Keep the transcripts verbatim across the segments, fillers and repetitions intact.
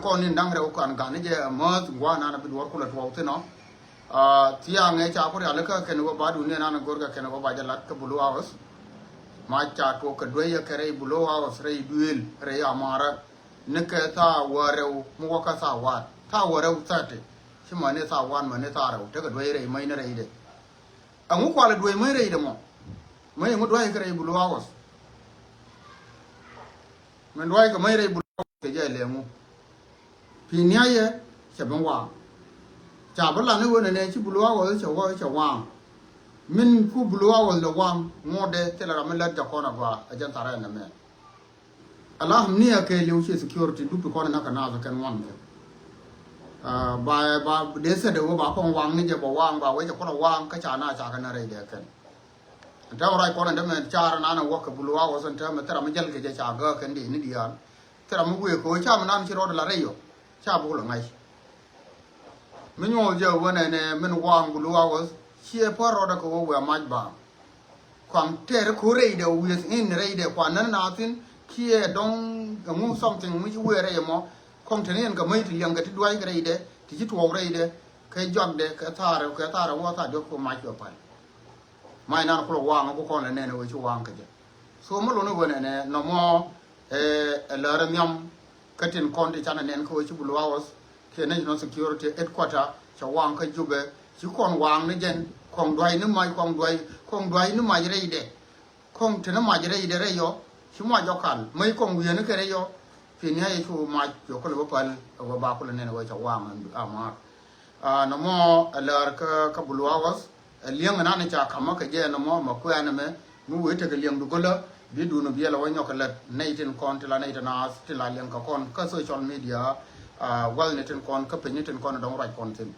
Kɔn in da̱ŋ rɛw kan gan jɛ a mäth gua̱a̱ nan a bi duɔr kulɛ tuɔɔk thin ɔ. Thiaŋ ɛ ca ku rialikä kɛn wä ba duni nan a go̱rkɛ kɛn wä ba jɛ lat kä Blue House. Ma ca tuɔk kɛ duey ɛ kɛ rɛy Blue House, rɛy duëël, rɛy amarä. Ni kɛ thaa wä rɛw mi wä kä thaa wan, thaa wä rɛw thirty. Ci mäni thaa wan mäni thaa rɛw tekɛ duey rɛy mäni rɛy de. Ɛŋu kualɛ duey mäni rɛy de mɔ? Mäni ŋu duey kɛ rɛy Blue House? Min duay kɛ mäc rɛy Blue House kɛ jɛ lɛ ŋu. Pi niayɛ cɛ bi waŋ. Ca bi lan iwä nɛnɛ ci Blue House cɛ wä cɛ waŋ. Min ku Blue House lɛ waŋ ŋuɔdɛ thilɛ ram mi lät jakɔn agɔa a jɛn tharɛ nɛmɛ. Alhamnia kɛ liw ci security dupi kɔn inakɛ naath kɛn waŋ kɛ. Ba ba dee thɛt iwä ba kɔn waŋ ni jɛ ba waŋ ba wecɛ kulɛ waŋ kä ca na ca kɛ na rɛy dɛ kɛn. Ɛn täämɛ ruac kɔn ɛn täämɛ car ɛn an ɛ wäk kɛ Blue House ɛn täämɛ thil ram mi jäl kɛ jɛ ca gääk kɛn di ni diaal. Thil ram mi wëë kɛ ɣöö cam ɛn an ci rɔɔdɛ la rɛy ɔ ca buk lɛ ŋa̱c. Mi nyuɔth jɛ wä nɛnɛ min waŋ Blue House ciɛ pär rɔɔdɛ kɛ ɣöö wëë mac baaŋ. Kɔaŋ tɛɛr ko̱r rɛydɛ wi̱eth in rɛydɛ kuan nän na thi̱n kiɛ dɔ̱ŋ ɛŋu something mi ci wëë rɛy ɛmɔ. Kɔŋ te ni ɛn kɛ mäc ti liɛŋkɛ ti dua̱ckɛ rɛydɛ ti ci tuɔɔk rɛydɛ kɛ jɔakdɛ kɛ thaarɛ kɛ thaarɛ wä thaar diɔ̱k kɛ mac kɛ päl. Mac nan kulɛ waŋ ku kɔn lɛ nɛn ɛ wee ci waŋ kä jɛ. So mi luni wee nɛnɛ nɔmɔ ɛ lärä nhiam kä tin kɔn ti canɛ nɛn kä wee ci Blue House kiɛ National Security Headquarter cɛ waŋ kä Jubɛ. Ci kɔn waŋ ni jɛn kɔŋ duay ni mac kɔŋ duay kɔŋ duay ni mac rɛydɛ. Kɔŋ te ni mac rɛydɛ rɛy yɔ ci mac jɔ kal mäc kɔŋ wieni kɛ rɛy yɔ. Pi ni a yɛ cu mac yɔ kulɛ bä päl ɛ wee ba kulɛ nɛn ɛ wee cɛ waŋ amaar. Nɔmɔ ɛ lär kä kä Blue House ɛ liɛŋ ɛnan ca kamä kɛ jɛ nɔmɔ mɛ kuɛn ɛmɛ mi wee tekɛ liɛŋdu gölä. Bi dun biɛl ɛ wä nyɔk kɛ lät nɛy tin kɔn ti la nɛy ti naath ti la liɛŋ kɛ kɔn kä social media. Wäl ni tin kɔn kä piny ni tin kɔn ɛ dɔ̱ŋ ruac kɔn thi̱n.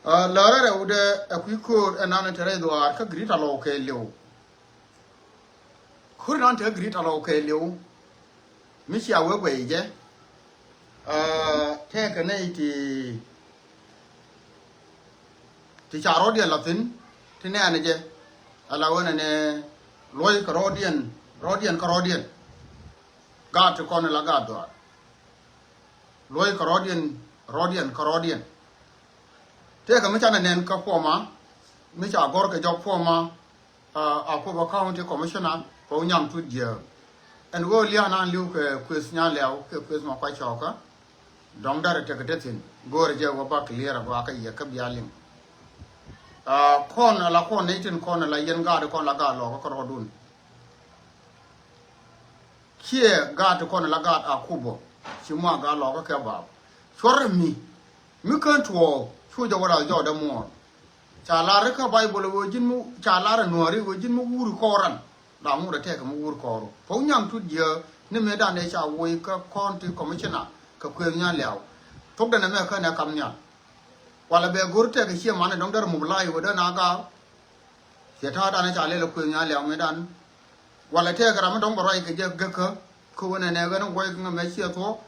Lärä rɛwdɛ ɛ kui̱ ko̱o̱r ɛnan te rɛy dhuaar kä Greater Lɔw kɛɛliw. Ko̱r nan te Greater Lɔw kɛɛliw. Mi cia wee guɛy jɛ tɛɛkɛ nɛy ti ti ca rɔɔdiɛn la thi̱n ti nɛɛnɛ jɛ. Ala wen ɛnɛ luɔy kɛ rɔɔdiɛn rɔɔdiɛn kä rɔɔdiɛn. Gaat ti kɔn la gaat dhuaar luɔy kɛ rɔɔdiɛn rɔɔdiɛn kä rɔɔdiɛn. Tëëkɛ mi canɛ nɛn kä puɔma mi ca gɔr kɛ jɔk puɔma. Akobo County Commissioner Pɔw Nyaŋ Tut Jiääk. Ɛn ɣöö lia̱a̱ nan li̱w kɛ kuëth Nyan Liaw kɛ kuëth ma kuac cɔɔkä. Dɔ̱ŋ därɛ tekɛ te thi̱n go̱o̱rɛ jɛ wä ba clear a gɔaa kä yɛ kä bia liŋ. Kɔn ala kɔn nɛy tin kɔn ala yɛn gaat kɔn la gaat lɔɔkä kä rɔɔdun. Ciɛ gaat kɔn la gaat Akobo ci mua gaat lɔɔkä kɛ baap. Cuɔr mi mi kän tuɔɔk cu jɛ wä ral jɔɔdɛ muɔɔr. Ca lar kä Baibol ɣöö ji̱n mi ca lar ɛ nuääri ɣöö ji̱n mi wuuri kɔɔran. Daa ŋut ɛ tɛk mi wuuri kɔɔru Pɔw Nyaŋ Tut Jiääk ni mëëdan ëë ca woc kä County Commissioner kɛ kuëëth Nyan Liaw. Thokdɛ nɛmɛ känɛ kam nhial. Walɛ bɛ go̱r tɛk ɛ ciɛ manɛ dɔ̱ŋ derɛ muk la̱a̱c ɣöö dee na gaak. Ciɛ ta̱a̱dan ca lɛl ɛ kuëëth Nyan Liaw mëëdan. Walɛ tɛk ram mi dɔ̱ŋ bɛ ruac kɛ jɛ gekä kä ɣöö nɛnɛ ɣän ɛ guɔc kä ŋä mɛ ciɛ thuɔ̱k.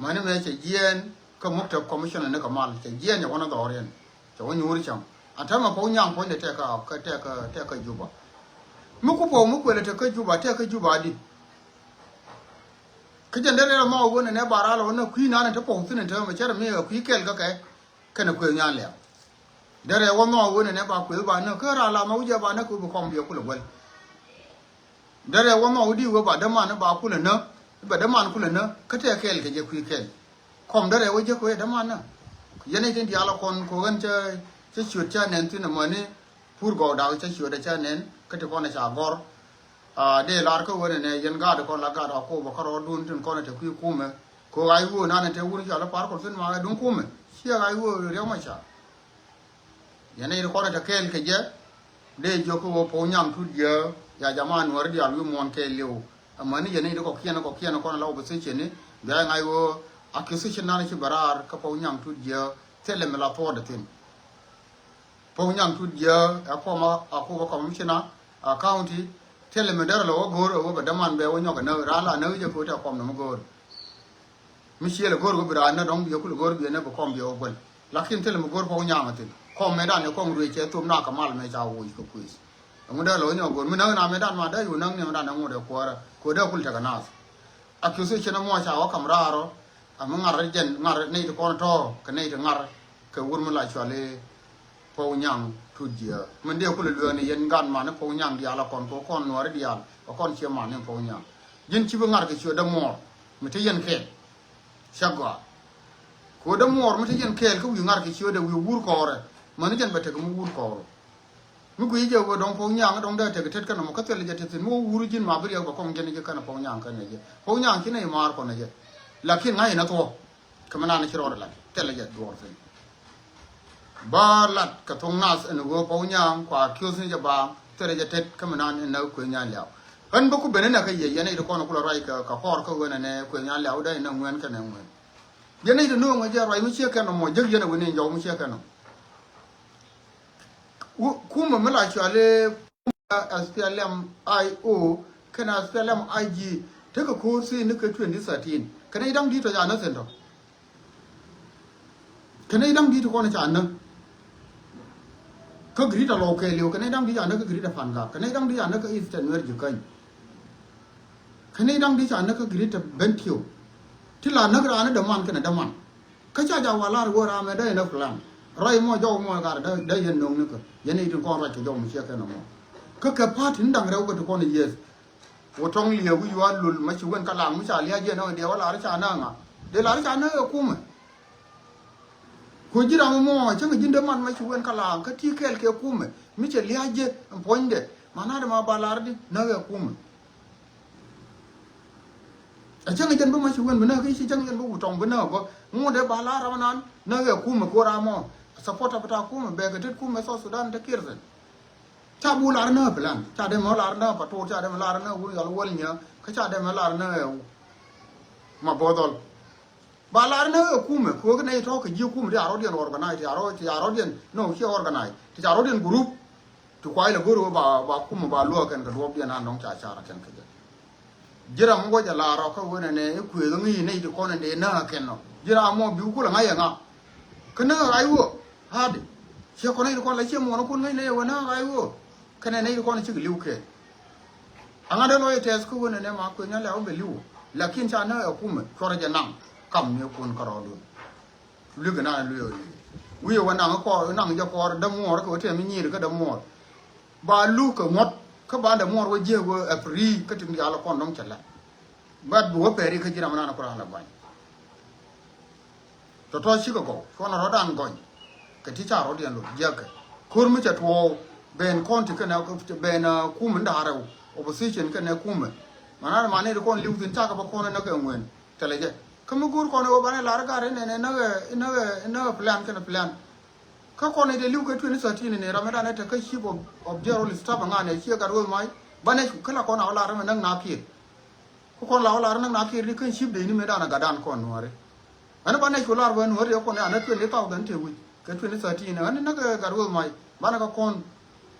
Mäni mëë cɛ jiɛɛn kä muk te commissioner ni kɛ mal cɛ jiɛɛn cɛ wä ni dhɔriɛn cɛ wä nyuuri cäŋ. An täämɛ Pɔw Nyaŋ puɔ̱nydɛ tɛk kä tɛk kä tɛk kä Juba. Mi ku Pɔw mi kuëlɛ tɛk kä Juba tɛk kä Juba di. Kä jɛn derɛ rɛ ma wä nɛ nɛ ba ral wä nɛ kui̱ nan te Pɔw thi̱n in täämɛ cɛ rɛ mi ɛ kui̱ kɛl kä kɛ kɛnɛ kuëëth Nyan Liaw. Derɛ wä nhɔk wen ɛnɛ ba kuëth ba näk kä raa la ma wi̱cɛ ba näk kɛ wi̱ bi kɔm biɛ kulɛ guäl. Derɛ wä nhɔk wi̱ di wee ba däman ba kulɛ näk. Ba däman kulɛ näk kä tɛɛ kɛɛl kɛ jɛ kui̱ kɛɛl. Kɔm derɛ wä jek wee däman näk. Yɛn i̱ tin diaal kɔn kɛ ɣän cä cä ciöt cä nɛn thi̱n ɛmɔni. Pur gɔw dak cä ciöt cä nɛn kä ti kɔn ca gɔr. Dee lar kä wen ɛnɛ yɛn gaat kɔn la gaat Akobo kä rɔɔdun tin kɔn te kui̱ kumɛ. Kɛ ɣa̱c ɣöö nanɛ te wun cɔal i̱ Par Kɔl thi̱n ma ɣa̱c duŋ kumɛ ciɛ ɣa̱c ɣöö riɛk ma ca. Yɛn i̱ kɔn ɛ te kɛɛl kɛ jɛ. Dee jiök kä ɣöö Pɔw Nyaŋ Tut Jiääk ya jama nuääri diaal wi̱i̱ muɔ̱ɔ̱n kɛɛliw. Amäni yɛn i̱ kɔkiɛn kɔkiɛn kɔn la opposition ni bia ŋa̱c ɣöö accusation nanɛ ci bɛ raar kä Pɔw Nyaŋ Tut Jiääk thilɛ mi la thuɔɔdɛ thi̱n. Pɔw Nyaŋ Tut Jiääk ɛ former Akobo Commissioner a county. Thilɛ mi derɛ lɛ wä go̱o̱r ɛ wä bɛ däman bɛ wä nyɔk ɛ näk raan la näk jɛ ko̱ tɛ kɔm nɔmɔ go̱o̱r. Mi ciël ɛ go̱o̱r wä bi raan näk dɔ̱ŋ biɛ kulɛ go̱o̱r biɛ näk bi kɔm biɛ wä guäl. Lakin thilɛ mi go̱o̱r Pɔw Nyaŋ ɛ thi̱n kɔm mëëdan ɛ kɔŋ ruëëc cɛ thop nak kɛ mal mɛ ca woc kɛ kuëth. Ɛŋu derɛ lɛ wä nyɔk go̱o̱r mi näk na mëëdan ma dee yu näk ni mëëdan ɛ ŋot ɛ kuäärä kɛ wä dee kul tekɛ naath. Accusation ɛmɔ ca wä kam raar ɔ. Ami ŋar jɛn ŋar nɛy ti kɔn tɔ̱ kɛ nɛy ti ŋar kɛ wur mi la cuali Pɔw Nyaŋ Tut Jiɛ. Min dee kulɛ lueek ni yɛn gat mani Pɔw Nyaŋ diaal a kɔn kɛ kɔn nuɔri diaal kɛ kɔn ciɛ mani Pɔw Nyaŋ. Ji̱n ci bi ŋar kɛ ciö dämuɔɔr mi te yɛn kɛɛl. Ca gɔaa. Kɛ wä dämuɔɔr mi te yɛn kɛɛl kä wi̱i̱ ŋar kɛ ciö dee wi̱i̱ wur kɔɔrɛ. Mani jɛn bɛ tek mi wur kɔɔrɛ. Mi guiy jɛ wä dɔŋ Pɔw Nyaŋ dɔŋ dee tek tet kɛn mɔ kä thil jɛ tet thin mi wä wur ji̱n ma bi riɛk bɛ kɔŋ jɛn jɛ kɛn Pɔw Nyaŋ kɛn jɛ. Pɔw Nyaŋ ci nɛy maar kɔn jɛ. Lakin ŋa̱c inɛ thuɔ̱k. Kä mi nan ci rɔɔd lat thilɛ jɛ duɔɔr thin. Ba lat kɛ thoŋ nath ɛn ɣöö Pɔw Nyaŋ kua kiöth ni jɛ baaŋ thilɛ jɛ tet kä mi nan ɛn näk Kuëë Nyaŋ Liaw. Ɣän bä ku ben inɛ kä yɛ yɛn i̱ ti kɔn kulɛ ruac kɛ kɔɔr kä ɣöö nɛnɛ Kuëë Nyaŋ Liaw dee inɛ ŋuɛn kɛnɛ ŋuɛn. Yɛn i̱ ti nööŋ ɛ jɛ ruac mi ciek kɛn nɔmɔ jek yɛn ɛ wen in jɔw mi ciek kɛn nɔmɔ. Kumɛ mi la cuali S P L M I O kɛnɛ S P L M I G tekɛ ko̱o̱r thiin ni kɛ twenty thirteen. Kɛnɛ i̱ da̱ŋ di̱t tɔ ca näth in tɔ. Kɛnɛ i̱ da̱ŋ di̱t kɔn ca näk kä Greater Lɔw kɛɛliw, kɛnɛ i̱ da̱ŋ di̱t ca näk kä Greater Pangak, kɛnɛ i̱ da̱ŋ di̱t ca näk kä Eastern Nuer Jikäny. Kɛnɛ i̱ da̱ŋ di̱t ca näk kä Greater Bentiu. Ti la näk raan ni däman kɛnɛ däman. Kä ca jaak wa lar wä ram ɛ dee inä plan. Ruac mɔ jɔw mɔ gat dee, dee yɛn no̱o̱ŋ ni kä. Yɛn i̱ tin kɔn ruac kɛ jɔw mi ciɛ kɛn mɔ. Kä kɛ party ni da̱ŋ rɛw kä ti kɔn i̱ yieth. Wä tɔŋ liɛ wi̱i̱ yual lul ma ci wen kä laŋ mi ca lia̱a̱ jiɛn ɔ dee wä lar ca näŋ a. Dee lar ca näŋ ɛ kumɛ. Kuɛ ji̱ ram mɔ cäŋ ji̱n dee man ma ci wen kä laŋ kä ti kɛɛl kɛ kumɛ. Mi cɛ lia̱a̱ jiɛ ɛn puɔ̱nydɛ. Ma na dee ma ba lar di näŋ ɛ kumɛ. A cäŋ jɛn bä ma ci wen bi näk kä ci cäŋ jɛn bä wutɔŋ bi näk bä ŋut dee ba la ram nan näk ɛ kumɛ ko ram mɔ. Support a bi ta kumɛ bɛ kɛ tet kumɛ South Sudan te Kiir thin. Ca bu lar näk plan ca dee mɛ lar näk Pator ca dee mɛ lar näk wun yɔl wäl nyä kä ca dee mɛ lar näk ɛ ma bothol. Ba lar ni ɛ kumɛ kɛ wek nɛy tɔ̱ kɛ ji̱ kumɛ ti a rɔ̱diɛn organize ti a rɔ̱ ti a rɔ̱diɛn nɔ ci organize ti ca rɔ̱diɛn group. Ti kuay lɛ go̱r wä ba ba kumɛ ba luäk kɛn kɛ duɔ̱pdiɛn an nɔŋ ca car kɛn kɛ jɛ. Ji̱ ram mi wä jɛ lar rɔ kä wen ɛnɛ i̱ kuëë ŋi̱i̱c nɛy ti kɔn ɛn dee näk kɛn nɔ ji̱ ram mɔ bi kulɛ ŋa̱c ɛŋa. Kä näk ɣac wä ha̱di ciɛ kɔn nɛy ti kɔn la ciɛ muɔ̱ɔ̱n kun ŋäc nɛy ɛ wä näk ɣac wä. Kɛnɛ nɛy ti kɔn cik li̱w kɛɛl. Aŋa dee lɔc tɛth kä wen ɛnɛ ma kueth nya lɛ̈ wä bɛ li̱w. Lakin ca näk ɛ kumɛ cuɔrɛ jɛ naŋ kam ni kun kärɔɔdun. Lui̱k ɛnan lui̱k ɛ li̱w wi̱i̱ wä naŋ kɔɔr naŋ jɛ kɔɔr dämuɔɔr kɛ wä tɛm i̱ nyiir kä dämuɔɔr. Ba luk kɛ ŋuɔ̱t kä ba dämuɔɔr wä jiäk wä ɛ piri kä tin diaal kɔn dɔ̱ŋ cɛ la̱t. Bat bi wä pɛri kä ji̱ ram nan ku raan lɛ guany. Tɔ̱tɔ̱ cikɛ gɔw cuɔn rɔ̱dan gɔny. Kɛ ti ca rɔ̱diɛn lo̱t jiäkɛ ko̱r mi cɛ tuɔɔk ben kɔn ti kɛnɛ ben kum in da̱rɛ opposition kɛnɛ kumɛ. Manarɛ mani ti kɔn li̱w thin cakɛ bä kɔn in näk kɛ ŋuɛn thilɛ jɛ. Kä mi go̱o̱r kɔn in wä banɛ lar gat in nɛnɛ näk ɛ näk ɛ näk ɛ plan kɛnɛ plan. Kä kɔn in dee li̱w kɛ twenty thirteen in ram in danɛ te kä chief of, of general staff in ŋanɛ ciɛ gat weth mac banɛ cu kä la kɔn a wä lar in mɛ näk na kiɛn. Kä kɔn la wä lar näk na kiɛn di kä chief dee in mɛ danɛ gat dan kɔn nuɔri. Ɣän banɛ cu lar bä nuɔ̱t yɛ kɔn anä twenty thousand te wi̱c kɛ twenty thirteen ɣän näk ɛ gat weth mac banɛ kɛ kɔn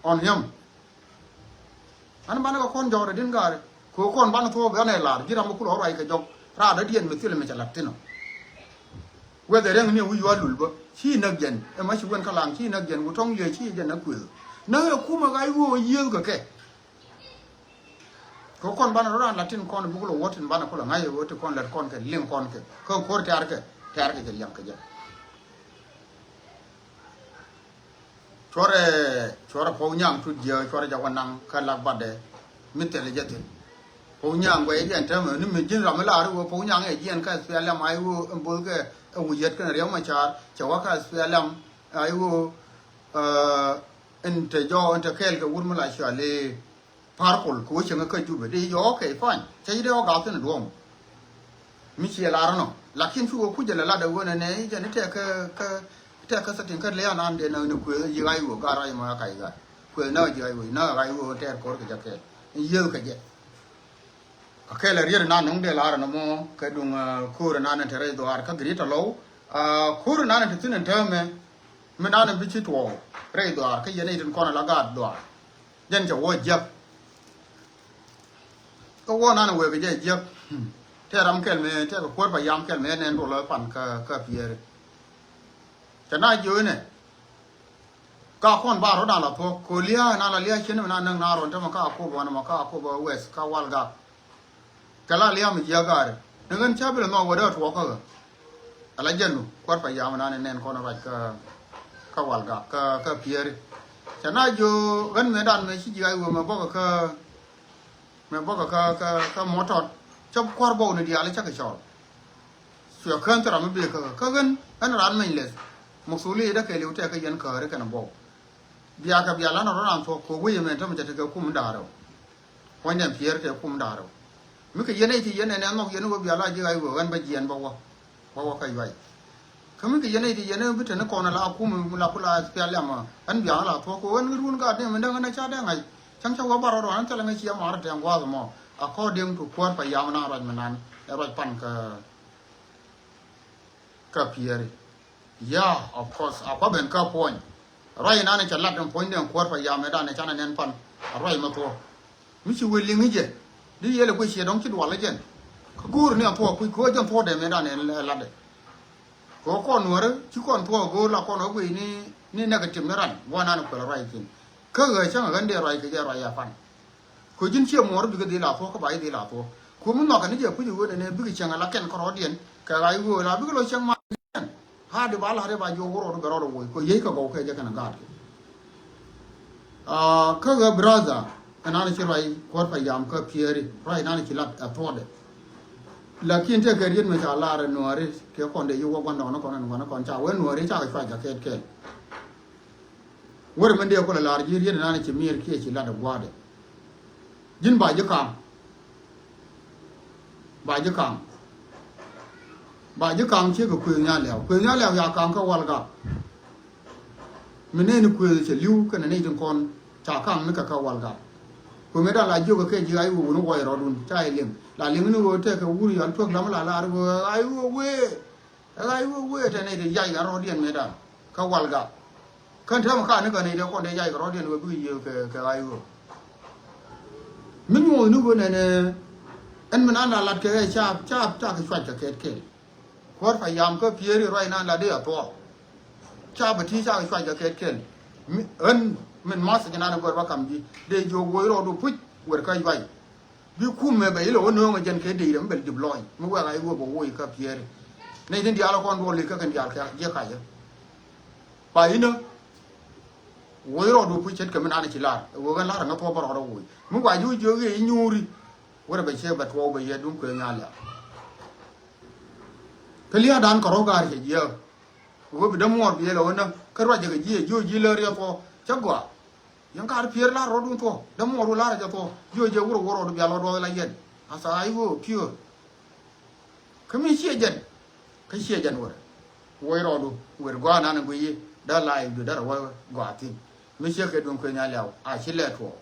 on him. Ɣän banɛ kɛ kɔn jɔk rɛ din gaari kɛ kɔn banɛ thuɔɔk bɛ ɣän ɛ lar ji̱ ram bä kulɛ ɣä ruac kɛ jɔk raadädiɛn mi thilɛ mi cɛ la̱t thin ɔ. Weth ɛ riɛŋ ni wi̱c yual lul bä ci näk jɛn ɛ ma ci wen kä laŋ ci näk jɛn wä tɔŋ liee ci jɛn näk kuëth. Näk ɛ kumɛ ɣac ɣöö yiëëth kɛ kɛ. Kɛ kɔn banɛ rɔ ran latin kɔn buk lɔ wä tin banɛ kulɛ ŋa̱c ɛ wä ti kɔn lɛt kɔn kɛ liŋ kɔn kɛ kä ko̱r tɛ̈r kɛ tɛ̈r kɛ jɛ liɛŋ kɛ jɛ. Cuɔrɛ cuɔrɛ Puɔ̱u Nyaŋ tut jiɛ cuɔrɛ jɛ wä naŋ kä lak batdɛ mi thilɛ jɛ thin. Puɔ̱u Nyaŋ guɛy jɛ ɛn täämɛ ni mi ji̱n ram mi laari wä Puɔ̱u Nyaŋ ɛ jiɛn kä S P L M ay wä ɛn bo̱th kɛ ɛ wi̱i̱ yɛt kɛn riɛw ma caar cɛ wä kä S P L M ay wä ɛn te jɔɔk ɛn te kɛɛl kɛ wur mi la cuali. Par kol kɛ wä cieŋä kä Jubɛ dee yɔɔk kɛ i̱ pany cä ji̱ dee ɣɔk gath thi̱n i̱ duɔ̱ɔ̱m. Mi ciɛ lar inɔ lakin cukɛ kuc jɛ lɛ lat ɛ ɣöö nɛnɛ i̱ jɛn i̱ tɛk kä kä tɛk kä thätin kä lëë anan dee näk ni kuëë ji̱ ɣac ɣöö gat rac mɔ ɛ kac gat kuëë näk ji̱ ɣac ɣöö näk ɣac ɣöö tɛɛr ko̱r kɛ jɛ kɛɛl in yiëëth kɛ jɛ. Kɛ kɛl ɛ riet inan nɔŋ dee lar ɛn ɛmɔ kɛ duŋ ko̱r inan in te rɛy dhuaar kä Greater Lɔw. Ko̱r inan in te thi̱n in täämɛ mi nan in bi ci tuɔɔk rɛy dhuaar kä yɛn itin kɔn ala gaat dhuaar. Jɛn cɛ wä jiäk. Kä wä nan in wek jɛ jiäk. Tɛ ram kɛl mi tɛ kɛ kuäär pa yam kɛl mi ɛn ɛn dolä pan kä kä piɛɛri. Cɛ na jiö inɛ. Ka kɔn ba rɔ dan la thuɔk ko lia̱a̱ na la lia̱a̱ cien mi na näk na rɔn tämɛ ka Akobo wanɛ mɔ ka Akobo West ka Walgak. Kɛ la lia̱a̱ mi jiäk gaari ni ɣän ca bi lɛ nhɔk wä dee tuɔɔk kä ɣä. Ala jɛn nu kuäär pa yam nan nɛn kɔn ruac kä, kä Walgak kä, kä Pieri. Ca na jiö ɣän mëëdan mëë ci ji̱ ay wee mɛ bɔk kä, mɛ bɔk kä, kä, kä mɔtɔt. Cä kuäär bɔw ni diaal cä kɛ cɔl. Cuɛ kään thil ram mi bee kä, kä ɣän, ɣän raan meny lɛth. Mukthuli dä kɛ liw tɛk kä yɛn kääri kɛn bɔw. Bia kɛ bia lan rɔ ran thuɔk kɛ wec ɛmɛ tämɛ cɛ tekɛ kum da̱ŋ rɛw. Puɔ̱nydɛ Pieri kɛ kum da̱ŋ rɛw. Mi kɛ yɛn ɛ ti yɛn ɛn ɛ nhɔk yɛn wä bia la ji̱ ay wee ɣän bä jiɛn bä wä. Bä wä kä yuay. Kä mi kɛ yɛn ɛ ti yɛn ɛ bi te ni kɔn la kum la ku la pial yam ɣän bia la thuɔk kɛ ɣän ɣän run gaat ni mi däŋ ɣän ɛ ca dee ŋa̱c. Cäŋ cä wä bar rɔ ɣän thilɛ ŋäc ciɛ mar tɛŋ gua̱a̱th mɔ. According to kuäär pa yam na ruac mi nan ɛ ruac pan kä, kä Pieri. Yeah, of course. A kua ben kä puɔny. Ruac inan ca lat in puɔny den kuäär pa yam idan ca na nɛn pan. A ruac ma thuɔ. Mi ci wee liŋ jɛ. Di yɛl kuɛ ciɛ dɔŋ ci dual jɛn. Kä go̱o̱r ni a thuɔ kui̱ kuɛ jɛn thuɔ dɛm idan latdɛ. Kɛ kɔn nuɔrä ci kɔn thuɔ go̱o̱r la kɔn wee ni, ni negative ni ran. Gua nan kuɛl ruac thin. Kä ɣä cäŋ ɣän dee ruac kɛ jɛ ruac a pan. Kɛ ji̱n ciɛ muɔɔr bikɛ dhil a thuɔ̱k kä ba ji̱ dhil a thuɔ̱k. Kɛ mi nhɔakɛ ni jɛ puc i̱ ɣöö nɛnɛ bikɛ cieŋ a la kɛn kärɔɔdiɛn kɛ ɣa̱c ɣöö la bikɛ lɔ cieŋ ma kɛn. Ha̱a̱di ba la̱r i̱ ba jiök wä rɔɔdu bɛ rɔɔdu woc kɛ yiey kɛ gɔw kɛ jɛ kɛn gaat kɛ. Aa, kä ɣä brother ɛnan ci ruac kuɔ̱r pa yam kä Pieri ruac nan ci lat ɛ thuɔ̱kdɛ. Lakin tëëkɛ riet mi ca lar ɛ nuääri kɛ kɔn dee yi wä gua̱ndɔɔŋni kɔn ɛn gua̱ndɔɔŋni kɔn ca wee nuääri ca kɛ cuac jaket kɛl. Wär mɛn dee kulɛ la̱r ji̱ riet inan ci mi̱i̱r kiɛ ci lat ɛ gua̱a̱dɛ. Ji̱n ba ji̱ ka̱m. Ba ji̱ ka̱m. Ba ji̱ ka̱m ciek kɛ kuëëth nya lɛ̈w. Kuëëth nya lɛ̈w ya ka̱m kä Walgak. Mi nɛɛni kuëëth cɛ li̱w kɛnɛ nɛy tin kɔn ca ka̱m ni kɛ kä Walgak. Kuëëth mëëdan la jiök kɛ kɛ ji̱ ay wee wun wäc rɔɔdun ca yɛ liŋ. La liŋ ni ɣöö tɛkɛ wur yɔl tuäk lam la la̱r ɣöö ay wee wee. Ɛ ɣa̱c ɣöö wëë tɛn nɛy ti yac kɛ rɔ̱diɛn mëëdan kä Walgak. Kän täämɛ ka ni kɛ nɛy ti kɔn ti yac kɛ rɔ̱diɛn ɣöö bikɛ yiëë kɛ, kɛ ɣa̱c ɣöö. Mi nyuɔth ni ɣöö nɛnɛ ɛn min an la lat kɛ ɣɛɛ caap, caap, caap kɛ cuac kɛ kɛɛt kɛl. Kuäär pa yam kä Pieri ruac nan la dee a thuɔɔk. Caap bɛ ti caap kɛ cuac kɛ kɛɛt kɛl. Mi, ɣän min math jɛ nan gɔr ba kam ji̱ dee jiök woc rɔɔdu puc wër kä yuay. Bi kumɛ bɛ ilɛ wä nööŋɛ jɛn kɛ dee rɛ mi bɛ dip lɔny mi wɛk a iwä bɛ woc kä Pieri. Nɛy tin diaal kɔn duɔl li̱th kä kɛn diaal kɛ jiɛ kacä. Ba inä woc rɔɔdu puc ce̱tkɛ mi nan ci lar ɛ wek ɣän lar ɛ ŋä thuɔ̱k bä rɔɔdä woc mi gua ji̱ jiök iɛ inyuuri. Wä rɛ bɛ ciek bɛ tuɔɔk bɛ yɛ duŋ kuëë nyaal ya. Kä lia̱a̱dan kɛ rɔ̱ gaar cɛ jiääk. Wä bi dämuɔɔr bi yɛ lɛ wä nä kä ruacɛ kɛ jiɛ jiök ji̱ lär yɛ thuɔ̱k cä gɔaa. Yɛn kaar Pieri lar rɔɔdun thuɔ̱k dämuɔɔr wä lar jɛ thuɔ̱k jiök jɛ wurɛ wä rɔɔdu bia lɔ duɔth la yɛn. Asa a iwä piöör. Kä mi ciɛ jɛn kä ciɛ jɛn wër. Woc rɔɔdu wër gɔaa nan guiyi dä la idu därɛ wä gɔaa thi̱n. Mi ciɛ kɛ duŋ kuëë nya liaw a ci lɛ tuɔɔk.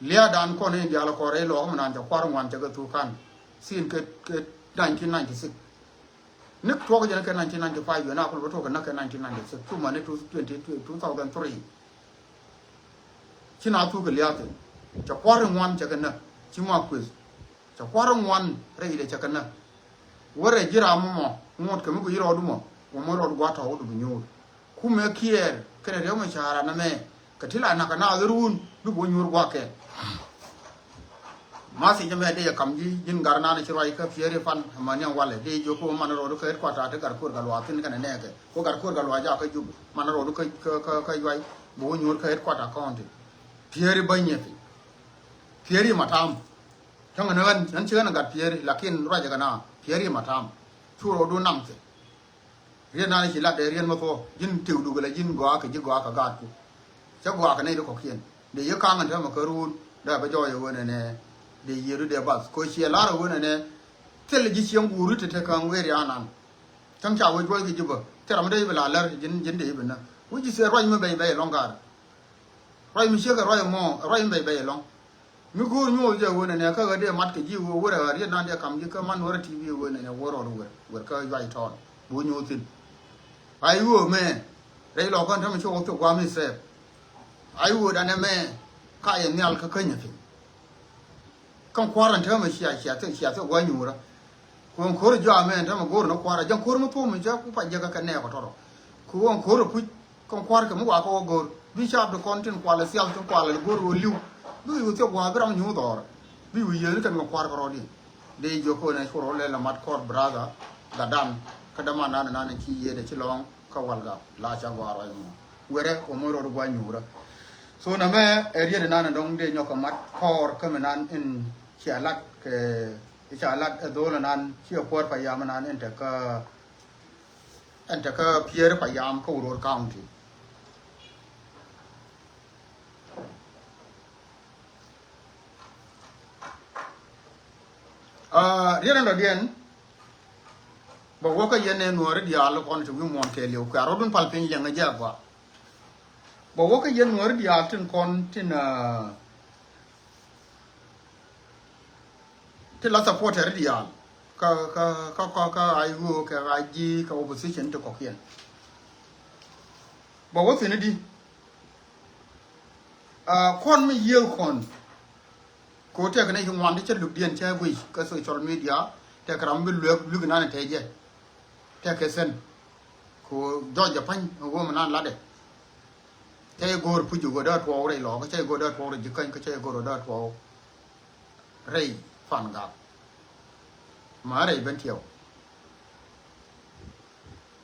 Lia̱a̱dan kɔn in diaal kɔn rɛy lɔɔk mi nan cɛ kua̱r ŋuan cɛ kɛ thuk kan. Thin kɛ, kɛ nineteen ninety-six. Ni tuɔk jɛn kɛ nineteen ninety-five yuen a kul bä tuɔk kɛ näk kɛ nineteen ninety-six. Cuma ni two, twenty, two thousand three. Ci na thuk kɛ lia̱a̱ thin. Cɛ kua̱r ŋuan cɛ kɛ näk. Ci ma kueth. Cɛ kua̱r ŋuan rɛy dɛ cɛ kɛ näk. Wä rɛy ji̱ ram mɔ ŋuɔ̱t kɛ mi guic rɔɔdu mɔ. Wä mɔ rɔɔdu gua̱a̱t tɔ̱ wä du bi nyuur. Kumɛ kiɛɛr kɛnɛ riɛw mɛ ca̱a̱r anɛ mɛ kɛ ti la nakä naath run bikɛ wä nyuur gua̱a̱kɛ. Ma thiec ɛmɛ dee yɛ kam ji̱ ji̱n gar nan ci ruac kä Pieri pan ɛmɛ ni ɛn walɛ dee jiök kä man rɔɔdu kä headquarter ti gar kuɔr gat luaak thi̱n kɛnɛ nɛɛkɛ. Kä gar kuɔr gat luaak jakä Jubɛ man rɔɔdu kä, kä, kä, kä yuac bɛ wä nyuur kä headquarter county. Pieri bä nyɛ piny. Pieri matam. Cäŋ ɛn ɣän ɛn ci ɣän gat Pieri lakin ruacɛ kɛ na Pieri matam. Cu rɔɔdu nam thi̱n. Riet nan ci lat dee riet mi thuɔ̱k ji̱n tiw duk la ji̱n gɔaa kɛ ji̱ gɔaa kɛ gaatku. Cä gɔaa kɛ nɛy ti kɔ̱kiɛn dee yi ka̱ŋ ɛn täämɛ kä ruun dee bä jɔɔc ɛ ɣöö nɛnɛ. Dee yiëëdu dee bath kɛ ciɛ lar ɛ ɣöö nɛnɛ. Thil ji̱ cieŋ guuri ti te käŋ wee rianan. Cäŋ ca wee juɔc kɛ ji̱ bä thil ram dee i̱ bi la lär ji̱n ji̱n dee i̱ bi nä. Wi̱c ji̱ thil ruac mi bɛy bɛy ɛlɔ̱ŋ gaar. Ruac mi ciek ɛ ruac ɛmɔ ɛ ruac mi bɛy bɛy ɛlɔ̱ŋ. Mi go̱o̱r nyuɔth jɛ ɣöö nɛnɛ kä ɣä dee mat kɛ ji̱ ɣöö wërɛ ɣä riet nan dee kam ji̱ kä man wärä T V ɣöö nɛnɛ wä rɔɔd wër wër kä Juac tɔɔn bi wä nyuɔth thi̱n. Ay ɣöö mɛ rɛy lɔkä ɛn tämɛ ci wä thok gua̱a̱m i̱ thɛɛp. Ay ɣöö danɛ mɛ ka yɛ nhial kä känyɛ piny. Kä kua̱r ɛn täämɛ cia cia thil cia thil gua̱a̱ nyuurä. Ku ɛn ko̱r jɔamɛ ɛn täämɛ go̱o̱r ni kua̱r ɛ jɛn ko̱r mi thuɔ̱ɔ̱m mi cä ku pac jɛ kä kɛ nɛɛk ɔ tɔrɔ. Ku ɛn ko̱r ɛ puc kä kua̱r kɛ mi wakä wä go̱o̱r bi caap ti kɔn tin kual ɛ thial tin kual ɛ go̱o̱r ɣöö li̱w. Bi wi̱i̱ wä thiɔk gua̱a̱ bi ram nyuur dhɔɔr. Bi wi̱i̱ yiëëni kɛn kɛ kua̱r kɛ rɔɔdiɛn. Dee jiök ko̱n ɛ cu rɔ lɛl ɛ mat kɔr brother. Gatdan. Kä däman nan nan ci yiëëdɛ ci lɔ̱ŋ kä walgak la ca gɔaa ruac mɔ. Werɛ wä mɔ rot gua̱c nyuurä. So nɛmɛ ɛ riet nan dɔ̱ŋ dee nyɔk kɛ mat kɔɔr kä mi nan in cia lat kɛ, cia lat ɛ dhol nan cia kuäär pa yam nan in te kä, in te kä Pieri pa yam kä Uror County. Ah, riet in dɔ̱diɛn bɛ wä kä yɛn ɛ nuɔ̱ɔ̱ri diaal kɔn ti wi̱i̱ muɔ̱ɔ̱n kɛɛliw kɛ a rɔ̱dun pal piny liɛŋ ɛ jɛ a gɔaa. Bɛ wä kä yɛn nuɔ̱ɔ̱ri diaal tin kɔn tin, ah, ti la supporter diaal kä, kä, kä, kä, kä a i̱ ɣöö kɛ a ji̱ kɛ opposition ti kɔ̱kiɛn. Bɛ wä thi̱n i̱di. Ah, kɔn mi yiëë kɔn. Ko tɛk ni ŋuan ti cä lukdiɛn cä guic kä social media, tɛk ram bi luek luek nan tɛ jɛ. Tɛk kɛ sen. Ko jɔc jɛ pany ŋuɔm nan latdɛ. Cä jɛ go̱o̱r puc go̱o̱r dee tuɔɔk rɛy lɔɔk, cä jɛ go̱o̱r dee tuɔɔk rɛy jikäny, cä jɛ go̱o̱r dee tuɔɔk rɛy Pan Gak. Ma rɛy ben tiɛw.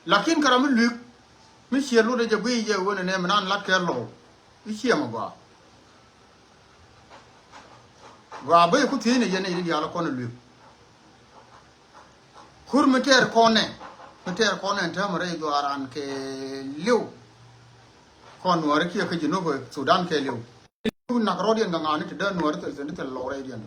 Lakin kɛ ram mi luik mi ciɛ lotdɛ jɛ guiy jɛ wen ɛnɛ mi nan lat kɛ lɔw. I̱ ciɛ mɛ gɔaa. Gɔaa bä yɛ ku thiecnɛ yɛn i̱ diaal kɔn ɛ luik. Kur mi tɛɛr kɔnɛ, mi tɛɛr kɔnɛ ɛn täämɛ rɛy gɔaa raan kɛ liw. Kɔn nuɔɔri kiɛ kä Jinub Sudan kɛ liw. Nak rɔɔdiɛn kɛ ŋa̱a̱ni ti dee nuɔɔri thil thil thil lɔw rɛydiɛn.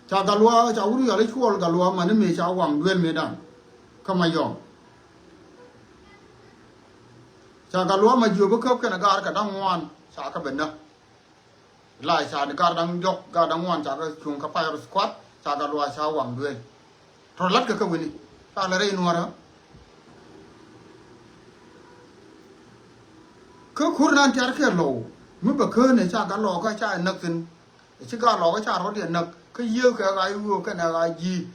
Ca Gatluak, ca wut yɔl i̱ cuɔl Gatluak mani mëë ca waŋ duel mëëdan kä Mayɔm. Ca Gatluak Majiöb i̱ käp kɛnɛ gaar kɛ da̱ŋ ŋuan ca kɛ ben näk. La ca ni gaar da̱ŋ diɔ̱k, gaar da̱ŋ ŋuan ca kɛ cuŋ kä fire squad, ca Gatluak ca waŋ duel. Tɔ latkɛ kä wini ca lɛ rɛy nuɔrä. Kä kur nan tiar kɛ lɔw mi bɛ kään ɛ ca Gatluak kä ca ɛ näk thi̱n. Ɛ ci Gatluak kä ca rɔ̱diɛn näk kä yiëë kɛ ɣa̱c ɣöö kɛnɛ ɣa̱c ji̱.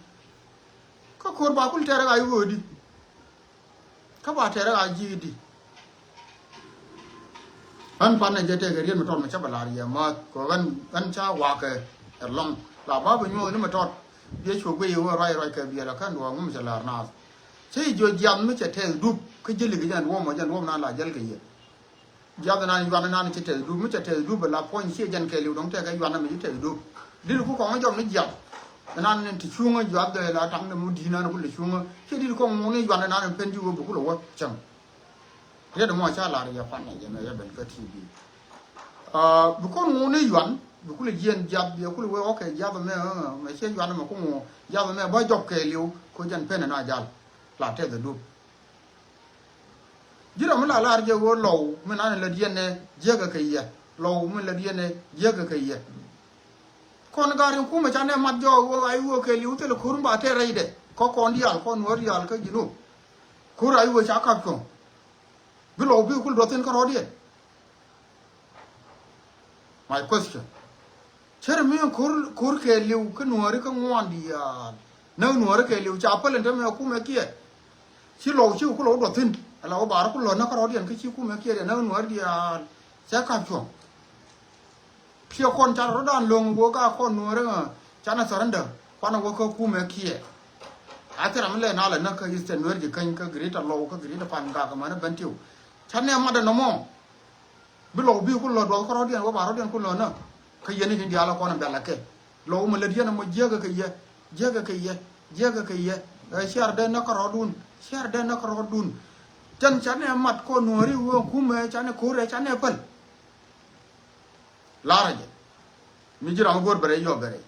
Kä kur ba kul tɛr ɣa̱c ɣöö di. Kä ba tɛr ɣa̱c ji̱ di. Ɣän panɛ jɛ tɛkɛ riet mi tɔt mi cä bɛ lar yɛ määth kɛ ɣän, ɣän ca wakɛ ɛ lɔŋ la ba bɛ nyuɔth ni mi tɔt. Biɛ cuɔ guiy i̱ ɣöö ruac ruac kɛ biɛl ɛ kän duɔ̱ɔ̱ŋ mi mi cɛ lar naath. Cä i̱ jiɔ jiath mi cɛ tɛth dup kä ji̱ lik jɛn duɔ̱ɔ̱m ɔ jɛn duɔ̱ɔ̱m nan la jäl kɛ yɛ. Jiath nan yuan nan cɛ tɛth dup mi cɛ tɛth dup bɛ la puɔ̱ny ciɛ jɛn kɛɛliw dɔ̱ŋ tɛkɛ yuan mi ci tɛth dup. Dil ku kɔŋ jɔm ni jiath. Nan ni ti cuŋä jiath dee la taŋ ni mu di̱i̱t nan ku lɛ cuŋä ciɛ dil kɔŋ ŋuŋ ni yuan nan pen ji̱ wä bɛ ku lɛ wä cäŋ. Riet mɔ ca lar yɛ pan yɛ mɛ yɛ ben kä T V. Ah, bi kɔn ŋuŋ ni yuan bi kulɛ jiɛn jiath bi kulɛ wee, okay, jiath mɛ, ah, mɛ ciɛ yuan mɛ ku ŋuŋ jiath mɛ ba jɔk kɛɛliw ko jɛn pen na jal. La tɛth dup. Ji̱ ram mi la lar jɛ wee lɔw mi nan lät yɛn nɛ jiäkɛ kɛ yɛ. Lɔw mi lät yɛn nɛ jiäkɛ kɛ yɛ. Kɔn gar in kumɛ ca nɛ mat jɔɔk wee a i̱ wee kɛɛliw thilɛ ko̱r mi ba tɛth rɛydɛ. Kɔ kɔn diaal kɔn nuɔ̱ɔ̱r diaal kä Jinub. Ko̱r a i̱ wee ca kap cuɔ̱ŋ. Bi lɔw bi kul duɔth thi̱n kärɔɔdiɛn. My question. Cär mi ko̱r, ko̱r kɛɛliw kä nuääri kä ŋuan diaal. Näk nuääri kɛɛliw ca päl in te mɛ kumɛ kiɛ. Ci lɔw ci ku lɔw duɔth thi̱n. Ala wä bar ku lɔ näk kärɔɔdiɛn kä ci kumɛ kiɛ diɛ näk nuääri diaal. Cɛ kap cuɔ̱ŋ. Ciɛ kɔn ca rɔ̱dan lo̱ŋ wä ka kɔn nuɔ̱ɔ̱rä canɛ surrender kuanɛ wä kä kumɛ kiɛ. A thil ram mi lɛ na lɛ näk kä Eastern Nuer ji̱ käny kä Greater Lɔw kä Greater Pan Gak mani Bentiu. Canɛ matdɛ nɔmɔ. Bi Lɔw bi ku lɔ duɔth kä rɔ̱diɛn wä ba rɔ̱diɛn ku lɔ näk. Kä yɛn i̱ tin diaal kɔn bɛl akɛ. Lɔw mi lät yɛn ɛmɔ jiäkɛ kɛ yɛ. Jiäkɛ kɛ yɛ. Jiäkɛ kɛ yɛ. Ɛ ciar dee näk kä rɔ̱dun. Ciar dee näk kä rɔ̱dun. Cɛn canɛ mat kɔn nuɔ̱ɔ̱ri wä kumɛ canɛ ko̱rɛ canɛ päl. La̱rä jɛ mi ji̱ ram mi go̱o̱r bɛ rɛy yɔ bɛ rɛy.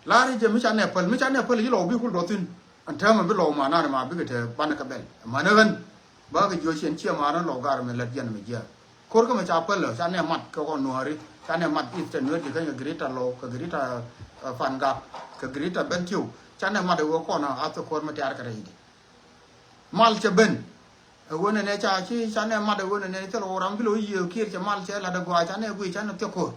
La̱rä jɛ mi ca nɛ päl, mi ca nɛ päl ji̱ Lɔw bi kul duɔth thi̱n. Ɛn täämɛ bi Lɔw mananɛ ma bikɛ te banɛ kɛ bɛl manɛ ɣän. Bakɛ jiɔ ciɛn ciɛ manɛ Lɔw gar mi lät jɛn mi jiääk. Ko̱r kä mi ca päl ca nɛ mat kɛ kɔn nuääri, ca nɛ mat Eastern Nuer ji̱ käny kɛ Greater Lɔw kɛ Greater, eh, Pan Gak kɛ Greater Bentiu. Ca nɛ mat ɛ wee kɔn a thok ko̱r mi tɛ̈r kɛ rɛydi. Mal cɛ ben. Ɛ ɣöö nɛnɛ ca ci ca nɛ mat ɛ ɣöö nɛnɛ thil ɣöö ram bi lo̱c yiëë kiɛɛr cɛ mal cɛ lat ɛ gɔaa ca nɛ guic ca nɛ thiɛ ko̱r.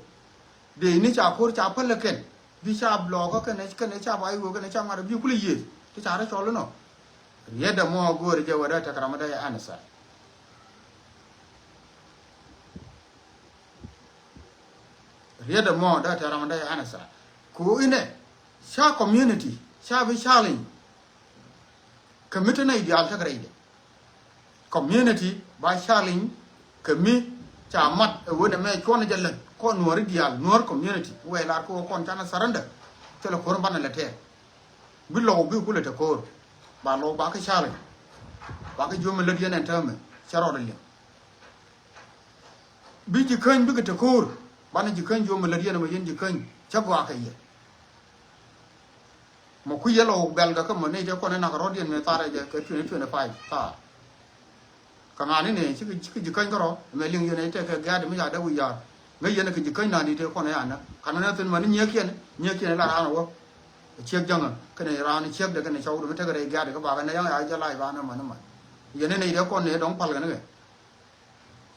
Dee ni ca ko̱r ca päl ɛ kɛn bi ca blɔɔkä kɛnɛ kɛnɛ ca ba i̱ ɣöö kɛnɛ ca mat ɛ bi kulɛ yiëë ti ca rɔ cɔl inɔ. Riet ɛmɔ go̱o̱rɛ jɛ wä dee tɛk ram dee answer. Riet ɛmɔ dee tɛk ram dee answer. Ku inɛ Ca community ca bi challenge kɛ mi te nɛy diaal tekɛ rɛydɛ. Community ba challenge kɛ mi ca mat ɛ wen ɛmɛ cuɔn jɛ lät kɔn Nuɔri diaal, Nuɔr community wee lar kɛ wä kɔn canɛ surrender. Thilɛ ko̱r banɛ lɛ tɛɛr. Bi Lɔw bi kulɛ te ko̱r. Ba Lɔw ba kɛ challenge. Ba kɛ jiöm mi lät yɛn ɛn täämɛ cɛ rɔɔdɛ liɛŋ. Bi Ji̱käny bikɛ te ko̱o̱r. Banɛ Ji̱käny jiöm mi lät yɛn ɛmɛ yɛn Ji̱käny cä gɔaa kɛ yɛ. Mɔ kui̱ yɛ Lɔw bɛl gɛ kä mɔ nɛy tëë kɔn in nak rɔ̱diɛn mëë tharɛ jɛ kɛ twenty twenty-five thaar. Kɛ ŋa̱ni nɛ cikɛ, cikɛ Ji̱käny kärɔ̱ ɛmɛ liŋ yɛn ɛ tekɛ gɛ̈t mi ca dee wi̱i̱ ya̱a̱r. Ŋäc yɛn kɛ Ji̱käny na̱a̱ni tëë kɔn ɛ anä. Ka̱n nɛ thi̱n mani nyiëëkiɛn, nyiëëkiɛn la raan ɛ wä. Ciek jäŋä kɛnɛ raan ciek dɛ kɛnɛ cɔw dɛ mi tekɛ rɛy gɛ̈t kɛ bakɛ nɛ yɛn a jɛ lac banɛ mani mani. Yɛn ɛ nɛy tëë kɔn ɛ dɔ̱ŋ pal kɛn kɛ.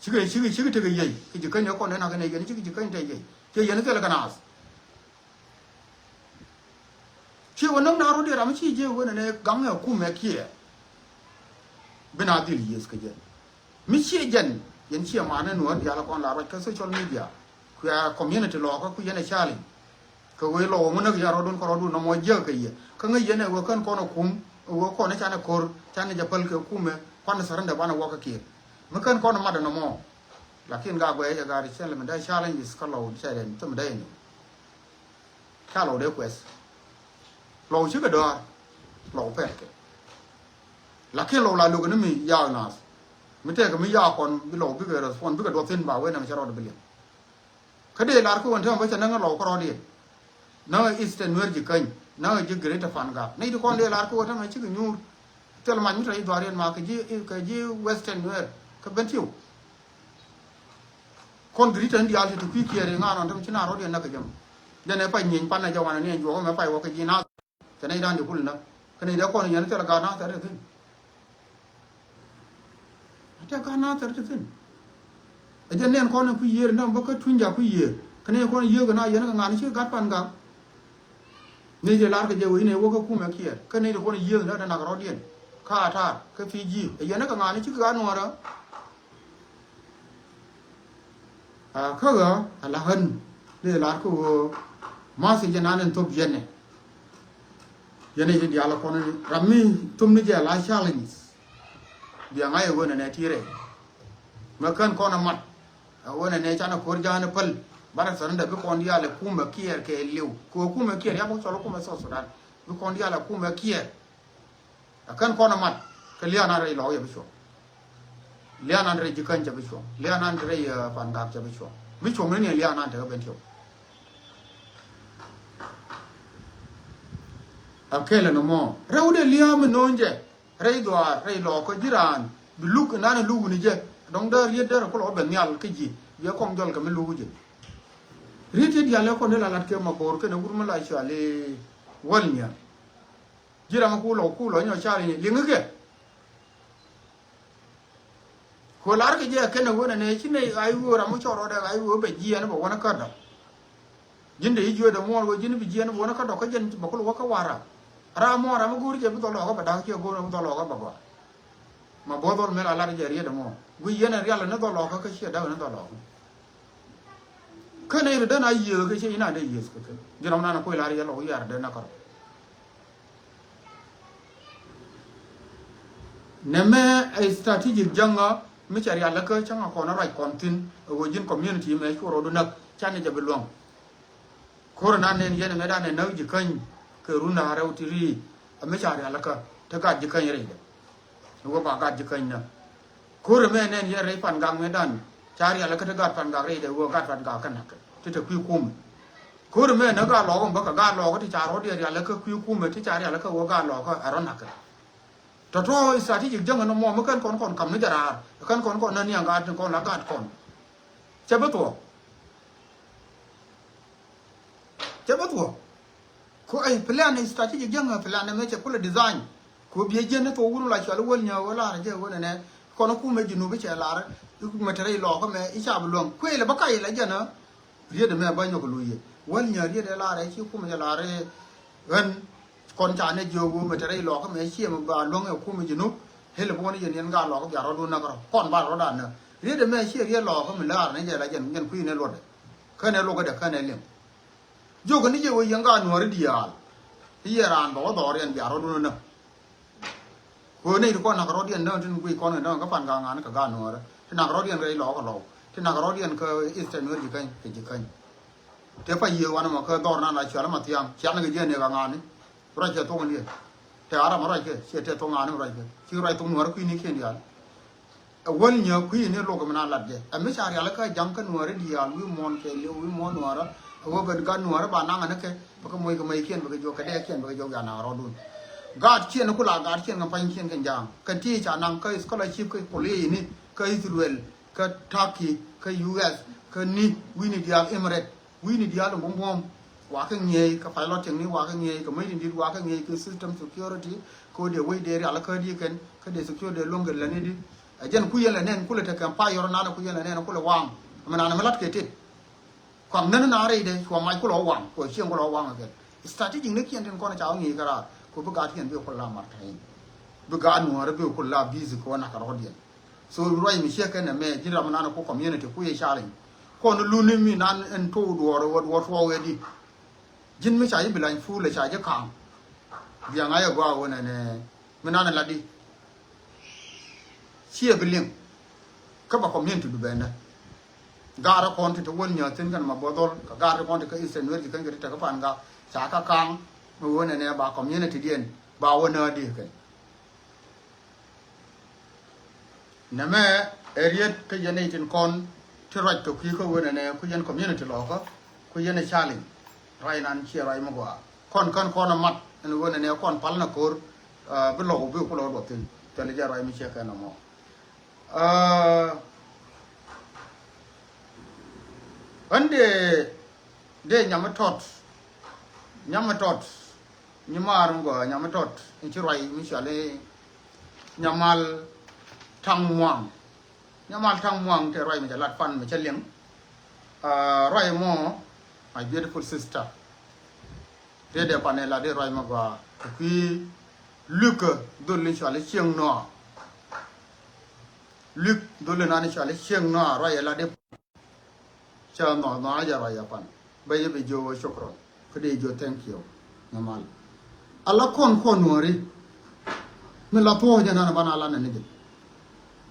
Cikɛ, cikɛ, cikɛ tekɛ yiey kɛ Ji̱käny ɛ kɔn ɛ nak kɛn ɛ yɛn cikɛ Ji̱käny tɛ yiey. Ciɛ yɛn thilɛ kɛ naath. Ciɛ wä näk na rɔ̱diɛn ram mi ci jiɛ wen ɛnɛ gaŋ ɛ kumɛ kiɛ. Bi na dhil yieth kɛ jɛ. Mi ciɛ jɛn yɛn ciɛ manɛ Nuɔ̱ɔ̱r diaal ɛ kɔn la ruac kä social media. Kuɛ community Lɔɔkä ku yɛn ɛ challenge. Kɛ ɣöö Lɔw ŋun näk yɛn rɔɔdun kɛ rɔɔdun nɔmɔ jiäk kɛ yɛ. Kä ŋäc yɛn ɛ ɣöö kän kɔn ɛ kum, ɛ ɣöö kɔn ɛ canɛ ko̱r, canɛ jɛ päl kɛ kumɛ, kuanɛ surrender banɛ wä kä kiɛ. Mi kän kɔn ɛ mat ɛ nɔmɔ. Lakin gak guɛy ɛ gak ri cɛn lɛ mi dee challenges kä Lɔw cɛ dee thim dee ni. Ca Lɔw dee kuɛth. Lɔw cikɛ dɔ̱a̱r. Lɔw pɛl kɛ. Lakin Lɔw la lo̱k ni mi yaak naath. Mi tɛkɛ mi yaak kɔn bi Lɔw bikɛ respond bikɛ duɔth thin ba wen ɛmɛ cɛ rɔɔdɛ bi liɛŋ. Kä dee lar kä ɣän täämɛ bä cɛ näŋ ɛ Lɔw kärɔɔdiɛn. Näŋ ɛ Eastern Nuer Ji̱käny, näŋ ɛ ji̱ Greater Pangak. Nɛy ti kɔn dee lar kä ɣän täämɛ cikɛ nyuur. Thil mac mi tɔ̱ i̱ dhuaariɛn ma kɛ ji̱, kɛ ji̱ Western Nuer kä Bentiu. Kɔn Greater in diaal ti ti kui̱ kiɛɛr i̱ ŋa̱n ɔn täämɛ ci na rɔɔdiɛn näk kɛ jɛ mɔ. Jɛn ɛ pay nyieny pan ɛ jɛ wanɛ ni ɛn juɔk ɛmɛ pay wä kɛ ji̱ na. Cɛ nɛy dan di kul näk. Kɛ nɛy dee kɔn yɛn thil ɛ gaat na thɛr ti thi̱n. Ate ka na thɛr ti thi̱n. Ɛ jɛ nɛn kɔn kui̱ yiëër nä bä kä tuny ja kui̱ yiëër. Kä nɛn kɔn yiëër kɛ na yɛn kɛ ŋa̱n ci gat pan gak. Ni jɛ lar kɛ jɛ wee ni wä kä kumɛ kiɛɛr. Kä nɛn kɔn yiëër nä dɛ nak rɔɔdiɛn. Kä Atar, kä Fiji. Ɛ yɛn kɛ ŋa̱n ci kɛ gat nuɔrä. A kä ɣä a la ɣän. Ni jɛ lar kä ɣä. Ma̱th jɛ nan in thop yɛn ɛ. Yɛn i̱ ti diaal kɔn ni ram mi thum ni jɛ la challenge. Bia ŋa̱c ɛ wen ɛnɛ ti rɛy. Mɛ kän kɔn ɛ mat. Ɛ wen ɛnɛ canɛ ko̱r ja̱a̱n ɛ päl. Banɛ surrender bi kɔn diaal ɛ kumɛ kiɛɛr kɛ liw. Kɛ ɣöö kumɛ kiɛɛr ya bä cɔl kumɛ South Sudan. Bi kɔn diaal ɛ kumɛ kiɛɛr. Ɛ kän kɔn ɛ mat. Kɛ lianan rɛy Lɔw yɛ bi cuɔ̱ŋ. Lianan rɛy Ji̱käny cɛ bi cuɔ̱ŋ. Lianan rɛy, eh, Pangak cɛ bi cuɔ̱ŋ. Mi cuɔ̱ŋ ni ni lianan tekɛ Bentiu. A kɛlɛ ni mɔ. Rɛw dee lia̱a̱ mi no̱o̱ŋ jɛ. Rɛy dhuaar, rɛy Lɔɔkä ji̱ raan. Bi luk inan iluk ni jɛ. Dɔ̱ŋ dee riet dee rɛ kulɛ wä ben nhial kä ji̱. Yɛ kɔŋ jɔl kɛ mi luk jɛ. Riet yɛ diaal lɛ kɔn dee la lat kɛ ma ko̱o̱r kɛnɛ wur mi la cuali wäl nhial. Ji̱ ram ku Lɔw ku Lɔw nyɔ car i̱ liŋi kɛ. Ku lar kɛ jɛ kɛn ɛ wen ɛnɛ ci nɛy ɣa̱c ɣöö ram mi cɔl rɔɔdɛ ɣa̱c ɣöö bɛ jiɛɛn bɛ wän kä dɔ̱k. Ji̱n de i̱ jiöödɛ muɔɔr ɣöö ji̱n bi jiɛɛn bɛ wän kä dɔ̱k kä jɛn bɛ kul wä kä wa̱r ram. Ram muɔɔr ram mi go̱o̱r jɛ bi dhɔl lɔɔkä bɛ da̱k ciɛ go̱o̱r bi dhɔl lɔɔkä bɛ gɔaa. Ma bo̱o̱th ɣɔl mëë la lar jɛ riet ɛmɔ. Guiy yɛn ɛ rial ni dhɔl lɔkä kä ciɛ däk ni dhɔl lɔkä. Kä nɛy ri dän a yiëëth kä ciɛ inandɛ yiëëth kä kɛ. Ji̱n ram nan kui̱ lar yɛ lɔ wi̱i̱ ar dän a kärɔ. Nɛmɛ ɛ strategic jäŋä mi cɛ rial kä cäŋ a kɔn a ruac kɔn thi̱n. Ɛ ɣöö ji̱n community mɛ cuɔ rɔɔdu näk canɛ jɛ bi luäŋ. Ko̱r nan nɛn yɛn ɛmɛ dan ɛ näk Ji̱käny kɛ run da̱ŋ rɛw ti ri̱i̱t. Ɛmɛ ca rialikä te gat Ji̱käny rɛydɛ. Wä ba gat Ji̱käny nä. Ko̱r ɛmɛ nɛn yɛn rɛy Pangak mɛ dan ca rialikä te gat Pangak rɛydɛ wä gat Pangak kä na̱k kɛ ti te kui̱ kumɛ. Ko̱r ɛmɛ nä gat lɔɔkä bä kɛ gat lɔɔkä ti ca rɔ̱diɛn rialikä kui̱ kumɛ ti ca rialikä wä gat lɔɔkä ɛ rɔ na̱k kɛ. Tɔ̱tɔ̱ strategic jäŋä nɔmɔ mi kɛn kɔn kɔn kam ni jɛ raar kɛn kɔn kɔn nä niaŋ gat ni kɔn la gat kɔn. Cɛ bi thuɔ̱k. Cɛ bä thuɔ̱k. Ku ɛ plan ɛ strategic jäŋ ɛ plan ɛ mɛ cɛ kulɛ design. Ku biɛ jiɛn ni thuɔ̱k wun la cual wäl nyɛ wä lar jɛ wä nɛnɛ. Kɔn kumɛ Junub cɛ lar. Mɛ te rɛy lɔɔkä mɛ i̱ ca bi luäŋ kuëël ɛ bä kac ɛ la jɛn ɛ. Riet ɛmɛ bä nyɔk luc yɛ wäl nyɛ riet ɛ lar ɛ ci kumɛ jɛ lar ɛ ɣän. Kɔn ca nɛ jiök ɣöö mɛ te rɛy lɔɔkä mɛ ciɛ mɛ ba luäŋ ɛ kumɛ Junub. Hel ɛ buɔ̱n yɛn yɛn gaa lɔɔkä bia rɔɔdun näk rɔ kɔn ba rɔɔdan näk. Riet ɛmɛ ciɛ riet lɔɔkä mi laar ni jɛ la jɛn jɛn kui̱ ni luɔtdɛ. Känɛ luɔkä dɛ känɛ liŋ. Jiök ni jɛ ɣöö yɛn gaa nuɔ̱ɔ̱ri diaal. Ti yɛ raan bɛ wä dhɔriɛn bia rɔdun nä. Kɛ nɛy ti kɔn nak rɔdiɛn däŋ tin guic kɔn kɛ däŋ kä Pan Gak ŋa̱n kɛ gaat Nuäärä. Ti nak rɔdiɛn kɛ Lɔw kɛ Lɔw. Ti nak rɔdiɛn kɛ Eastern Nuer Jikäny kɛ Jikäny. Tëë pa yiëë wanɛ mɔ kä dhɔr nan la cual ma thiaŋ cian kɛ jiɛn ni kɛ ŋa̱ni. Ruac kɛ thok ni. Tëë aram ruac kɛ ciɛ tëë thok ŋa̱ni ruac kɛ. Ci ruac thok Nuäärä kui̱nikiɛn diaal. Ɛ wäl nyääk kui̱ ni luɔk mi na lat jɛ. Ɛ mi ca rialikä ja̱ŋ kä Nuäärä diaal wi̱i̱ muɔ̱ɔ̱n kɛɛliw wi̱i̱ muɔ̱ɔ̱n Nuäärä. Ɛ wä ben gat Nuäärä ba naŋ ni kɛ bä kä moc kɛ meckiɛn bä kɛ jiök kɛ dɛɛkiɛn bä kɛ jiök ya naŋ rɔɔdun. Gaatkiɛn ku la gaatkiɛn kɛ pa̱nykiɛn kɛ ja̱a̱ŋ kɛ ti ca naŋ kä scholarship kä Kuwait ni kä Israel kä Turkey kä U S kä ni wi̱i̱ni diaal Emirates. Wi̱i̱ni diaal in buɔ̱m buɔ̱m wakä ŋi̱eec kɛ piloting ni wakä ŋi̱eec kɛ mäcdin dit wakä ŋi̱eec kɛ system security. Kä dee wec dee rial kä di kɛn kä dee security dee luɔ̱ŋ kɛ lɛ ni di. Ɛ jɛn ku yɛn lɛ nɛn kulɛ tekɛ pay yɔrɔ nanɛ ku yɛn lɛ nɛn kulɛ waŋ. Mɛ nanɛ mɛ lat kɛ tet. Kuam nɛn na rɛy dee cua mac kulɛ waŋ kuɛ cieŋ kulɛ waŋ kɛ. Strategic ni kiɛn tin kɔn ca wä ŋi̱i̱c kɛ raar ku bi gaat kiɛn bi kulɛ la martain. Bi gaat Nuäärä bi kulɛ la busy kɛ wä nak kɛ rɔɔdiɛn. So ruac mi ciek kɛn ɛmɛ ji̱n ram nan ku community ku yɛ challenge. Kɔn luni mi nan ɛn to̱w duɔɔr wä duɔɔr tuɔɔk ɛ di. Ji̱n mi ca ji̱ bi lany fuul ɛ ca ji̱ ka̱a̱ŋ. Biaŋ a yɛ gɔaa wä nɛnɛ mi nan ɛ la di. Ciɛ bi liŋ. Kä ba community bi bɛn dä. Gaarä kɔn ti ti wä nyääthin kɛn ma bɔ dhɔl kɛ gaarä kɔn ti kä Eastern Nuer Jikäny kɛ ti te kä Pan Gak ca kä ka̱a̱ŋ. Mi wä nɛnɛ ba community diɛn ba wä näädi kɛn. Nɛmɛ ɛ riet kä yɛn nɛy tin kɔn ti ruac kɛ kui̱ kä wen ɛnɛ ku yɛn community lɔkä ku yɛn ɛ challenge. Ruac nan ciɛ ruac mi gɔaa kɔn kän kɔn ɛ mat ɛn wen ɛnɛ kɔn pal na ko̱r. Bi lɔk bi kulɔ duɔth thin thil jɛ ruac mi ciɛ kɛn ɛmɔ. Ɣän dee dee nyam mi tɔt nyam mi tɔt. Nyi maar mi gɔaa nyam mi tɔt in ci ruac mi cɔal i̱ Nyamal Taŋ Muaŋ. Nyamal Taŋ Muaŋ te ruac mi cɛ lat pan mi cɛ liŋ. Ruac mɔ, my beautiful sister. Riet dee pan ila di ruac mi gɔaa kɛ kui̱ lui̱k dhol in cɔal i̱ Cieŋ Nɔa. Lui̱k dhol in an cɔal i̱ Cieŋ Nɔa ruac ila di. Cä nhɔath nhɔath a jɛ ruac a pan bä yɛ bi jiö wä cukron. Kä dee jiö thank you. Nyamal. Ala kɔn kɔn nuɔri. Mi la thuɔ̱k jɛ nan ban a lan ni jɛ.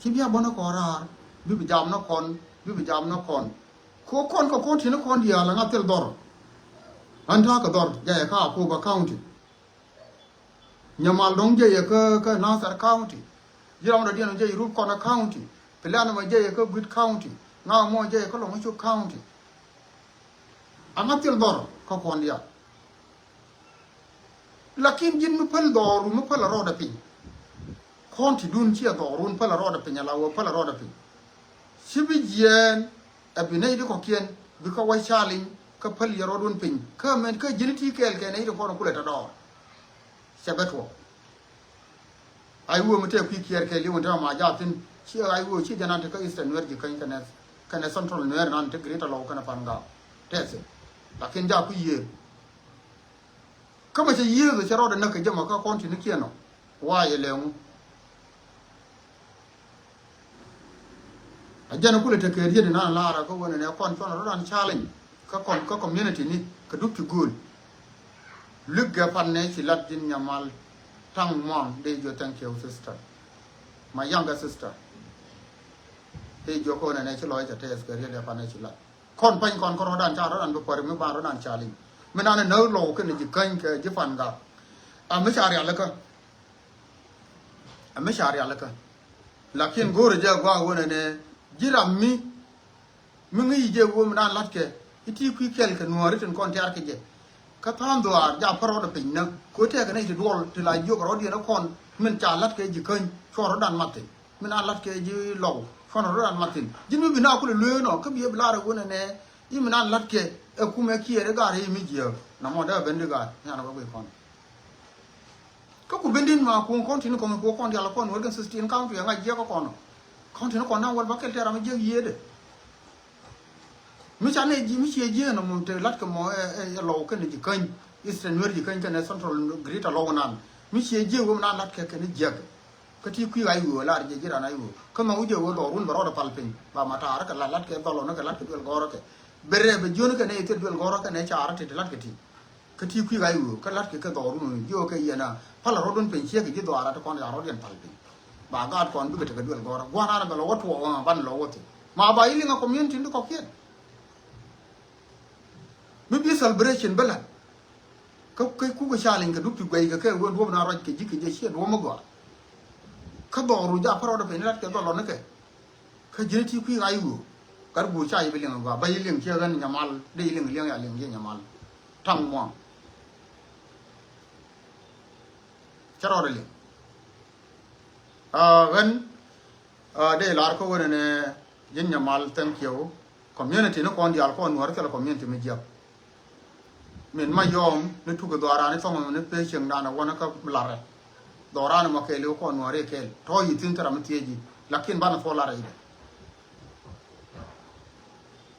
Ci bia bɔn kɔn raar bi bi jam ni kɔn bi bi jam ni kɔn. Ko kɔn kɛ kɔn ti ni kɔn diaal a ŋa thil dhɔr. An ta̱a̱ kɛ dhɔr jɛ yɛ ka Akoba County. Nyamal dɔ̱ŋ jɛ yɛ kä kä Nasir County. Ji̱ ram dɔ̱diɛn jɛ yɛ Rubkɔna County. Pilian mɔ jɛ yɛ kä Guit County. Ŋa̱ mɔ jɛ yɛ kä Lɔŋcuk County. Aŋa thil dhɔr kä kɔn diaal. Lakin ji̱n mi päl dhɔru mi päl a rɔɔdɛ piny. Kɔn ti dun ci a dhɔrun päl a rɔɔdɛ piny ala wä päl a rɔɔdɛ piny. Ci bi jiɛɛn. Ɛ bi nɛy di kɔ̱kiɛn bi kä wä challenge kä päl yɛ rɔɔdun piny kä mɛn kä ji̱n ti kɛɛl kɛ nɛy di kɔn kulɛ tɔ dɔɔr. Cɛ bɛ tuɔɔk. Ai wee mi tëë kui̱ kiɛɛr kɛɛliw in te ma jaathin ci ai wee ci jɛ nan te kä Eastern Nuer Jikäny kɛnɛ kɛnɛ Central Nuer nan te Greater Lɔw kɛnɛ Pan Gak. Tɛth in lakin jaak kui̱ yiëër. Kä mɛ cɛ yiëëth cɛ rɔɔdɛ näk kɛ jɛ mɔ kä kɔn tinikiɛn ɔ. Wa yɛ lɛŋu. A jɛn kulɛ tekɛ riet inan lara kä wen ɛnɛ kɔn cuɔn rɔdan challenge kä kɔn kä community ni kɛ dup ti gööl. Lik gɛ pan nɛ ci lat ji̱n Nyamal Taŋ Muaŋ dee jiö thank you sister. My younger sister. Dee jiö kä wen ɛnɛ ci lɔc cɛ tɛth kɛ riet ɛ pan nɛ ci lat. Kɔn pany kɔn kä rɔdan ca rɔdan bi puɔri mi ban rɔdan challenge. Mi nan ɛ näk Lɔw kɛnɛ Jikäny kɛ ji̱ Pan Gak. A mi ca rialikä. Ɛ mi ca rialikä. Lakin go̱o̱rɛ jɛ gua̱a̱k wen ɛnɛ ji̱ ram mi mi ŋi̱i̱c jɛ wee mi nan la̱tkɛ i̱ ti kui̱ kɛl kɛ nuääri tin kɔn tiaar kɛ jɛ. Kä tha̱a̱ŋ dhuaar ja pär rɔɔdɛ piny nä ko̱ tɛkɛ nɛy ti duɔl ti la jiök rɔɔdiɛn ɛ kɔn min ca la̱tkɛ Jikäny cuɔn rɔdan mathin min nan la̱tkɛ ji̱ Lɔw cuɔn rɔdan mathin ji̱n mi bi na kulɛ luee nɔ kä bi ɛ bi lar ɛ wen ɛnɛ i̱ mi nan la̱tkɛ ɛ kumɛ kiɛɛr ɛ gaar i̱ mi jiääk na mɔ dee ɛ ben di gaar nyan ɛ wä guic kɔn. Kä ku bindin ma kuŋ kɔn tini kɔn ku kɔn dial kɔn wɛr kɛn sixteen county ŋa jiɛk kɔn. Kɔn tini kɔn na wɛr ba kɛl tɛra mi jiɛk yiëëdɛ. Mi ca nɛ ji̱ mi ciɛ jiɛk nɔ mum te lat kɛ mɔ ɛ Lɔw kɛn Jikäny Eastern Nuer Jikäny kɛn Central Greater Lɔw nan mi ciɛ jiɛk wä mi na lat kɛ kɛn jiɛk. Kä ti kui̱ ɣa̱c wee lar jɛ ji̱ ran ɣa̱c wee kä nhɔk wä jiɛk wä dhɔrun bɛ rɔɔdɛ pal piny ba ma taarä kɛ lat lat kɛ dhɔlɔ ni kɛ lat kɛ duel gɔrä kɛ. Bɛ rɛ bɛ jiön kɛ nɛ yɛ thil duel gɔrä kɛ nɛ caarä ti ti lat kɛ ti. Kä ti kui̱ ɣa̱c ɣöö kä la̱t kɛ kɛ dhɔrun jiök kɛ yɛn a pal a rɔ̱dun piny ciek kɛ ji̱ dhɔaara ti kɔn ca rɔ̱diɛn pal piny. Ba gaat kɔn bikɛ tekɛ duel gɔ̱rä gua̱n an bɛ lɔ wä tuɔɔk ɣän a ban lɔ wä thi̱n. Ma ba iliŋ a community ni kɔ̱kiɛn. Mi bi celebration bä la̱t. Kä kɛ kukɛ challenge kɛ dup ti guɛy kɛ kɛ wen duɔ̱p na ruac kɛ ji̱ kɛ jɛ ciɛ duɔ̱p mi gɔaa. Kä dhɔru ja pärɔt piny lat kɛ dhɔlɔ ni kɛ. Kä ji̱n ti kui̱ ɣa̱c ɣöö gat guur ca yi bi liŋ gɔaa ba yi liŋ ciɛ ɣän nyamal dee yi liŋ liŋ ya liŋ ciɛ nyamal. Taŋ muaŋ. Cä rɔɔdɛ liŋ. Ɣän dee lar kä wen ɛnɛ ji̱n nyamal, thank you. Community ni kɔn diaal kɔn nuɔr thilɛ community mi jiäk. Min ma yɔm ni tukɛ dhɔran ni thɔŋ ni pee cieŋ dan a wän kä larɛ. Dhɔran mɔ kɛɛli kɔn nuɔr i̱ kɛɛl tɔ̱ yi thi̱n thilɛ mi thieci. Lakin banɛ thuɔl larɛ idɛ.